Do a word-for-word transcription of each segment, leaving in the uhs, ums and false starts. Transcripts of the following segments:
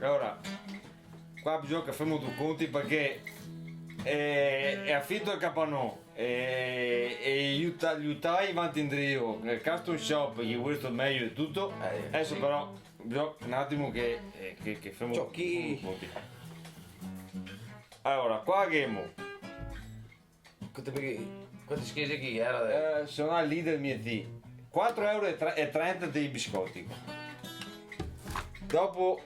Alora, qua bisogna che femo do conti parché, eh, xe afito el capanon, eh, e i uta-, i utai vanti indrio, el custom shop, che questo xe mejo e tuto. Eh, deso sì. Però, bisogna un atimo che, eh, che, che femo, ciò, chi femo do conti. Alora, qua ghemo Quante, parché, quante schese che gera de... Eh, sono al leader, mio zio. Quatro euro e tre-, e trenta dei biscotti. Dopo,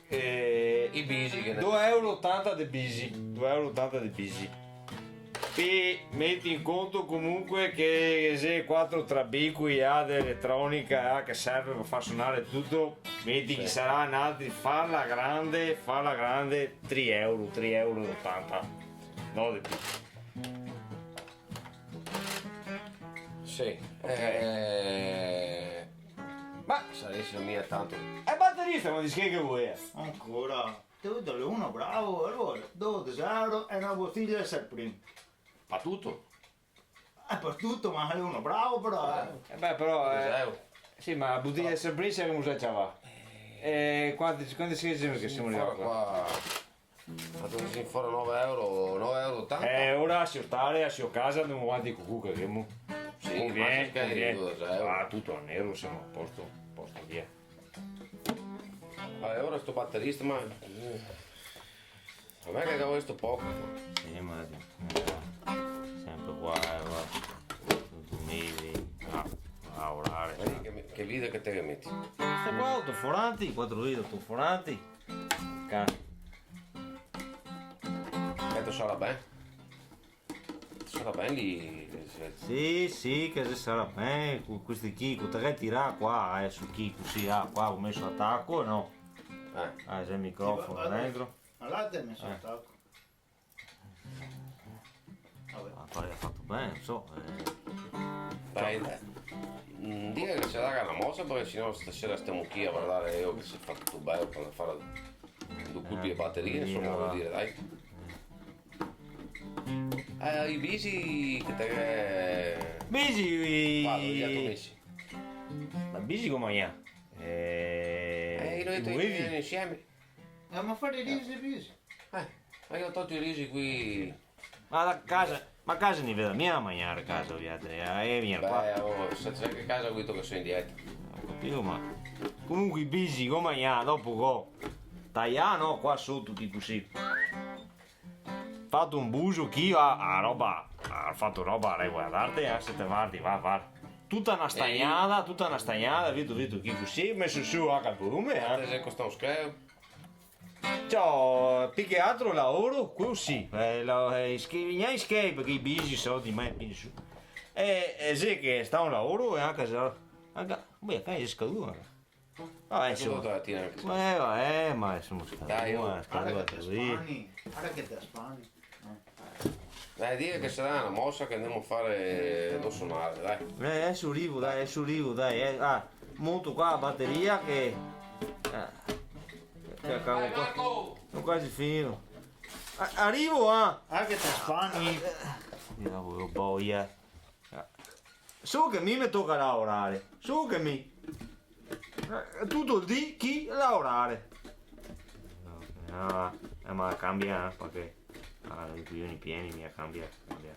eh, i bisi che ne... due euro e otanta de bisi. Due euro e otanta de bisi. E meti in conto comunque che xe quatro trabicoli, ah, de elettronica, ah, che serve par far sonare tuto. Meti che sarà un altro, farla grande, farla grande, tre euro, tre euro e otanta. No de più. Sì. Ok. Eh, ma sarìsimo mia tanto. E baterista, ma dixe che vol? Ancora? Te vedo uno bravo, alora, dodese euro e na botiglia de Serprin. Fa tuto? Eh, par tuto, ma xe uno bravo, però, eh. Eh, beh, però, eh, dodese euro. Sì, ma la botiglia de Serprin se la gavemo za ciavà. Eh, quanti, quanti schese che semo rivà qua? Qua. Fato cusì, fora nove euro, nove euro e otanta. Eh, ora lasemo stare, lasemo casa, ndemo avanti co quel che ghemo. Sì, convien, ma se convien. Dodese euro. Ah, tuto a nero, semo a posto, a posto, via. Vabbè, ora sto baterista, ma, eh, a me che gavo visto poco. Sì, ma, eh, sempre qua, eh, va. Tuti i mesi, ah, a lavorare. Vedi che, che video che te meti. Sto qua, autoforanti, quatro video autoforanti. Ca- Questo sarà ben? Sarà ben lì, che se... Sì, sì, che se sarà ben, co-, questi chi, co te tirà qua, eh, su chi, cusì, ah, qua go meso l'ataco, no? Eh. Ah, xe el microfono dentro. Ma là te meso l'ataco. Vabbè. Ma qua ga fato ben, no so, eh. Dai, dai. Mm, diga che se daga na mosa, parché se no stasera stemo chi a vardare, eh, che se fa tuto bel, par fare do colpi de bateria, eh, insoma, vol dire, dai. Eh, i bisi che te... Bisi, i... Qua, dove li ga mesi? Ma bisi come, eh? Eh, i lo ga tolti insieme. Eh, ma fare i risi, i risi. Eh, ma i go tolti i risi qui. Ma da casa, ma casa no i ve dà mia da magnare, casa, vialtri, eh, vien qua. Beh, oh, se xe che casa, go dito che so in dieta. Go capìo, ma comunque i bisi, go magnà, dopo go taià, no, qua soto, tipo cusì. Fato un buso, chi ga, ga roba, ga fato roba, dai, varda, eh, se te vardi, va, va. Tuta na stagnada, tuta na stagnada, vito, vito, chi cusì, meso su anca el volume, eh. Te xe costà un scheo. Ciò, pì che altro laoro, cusì, eh, la, eh, schi-, gnanca schei, parché i bisi so di me, quindi su. E, e xe che sta un laoro e anca se, anca, beh, anca xe scaduo, anca. Vabbè, insoma. Tuta la matina anca. Eh, vabbè, ma insoma, scaduo, dai, oh, scaduo, varda che te spani, varda che te spani. Dai, diga che se daga na mosa che ndemo a fare, do sonare, dai. Eh, deso rivo, dai, deso rivo, dai, eh. Ah, monto qua la bateria che, eh, che acabo qua. Son quasi finìo. A-, arivo, ah! Ah, che te spani! Eh, mi go boia. Solo che mi me toca laorare, solo che mi. Eh, tuto el dì chi laorare. No, eh, ma cambia, eh, parché, ah, i coioni pieni, mi cambia, cambia.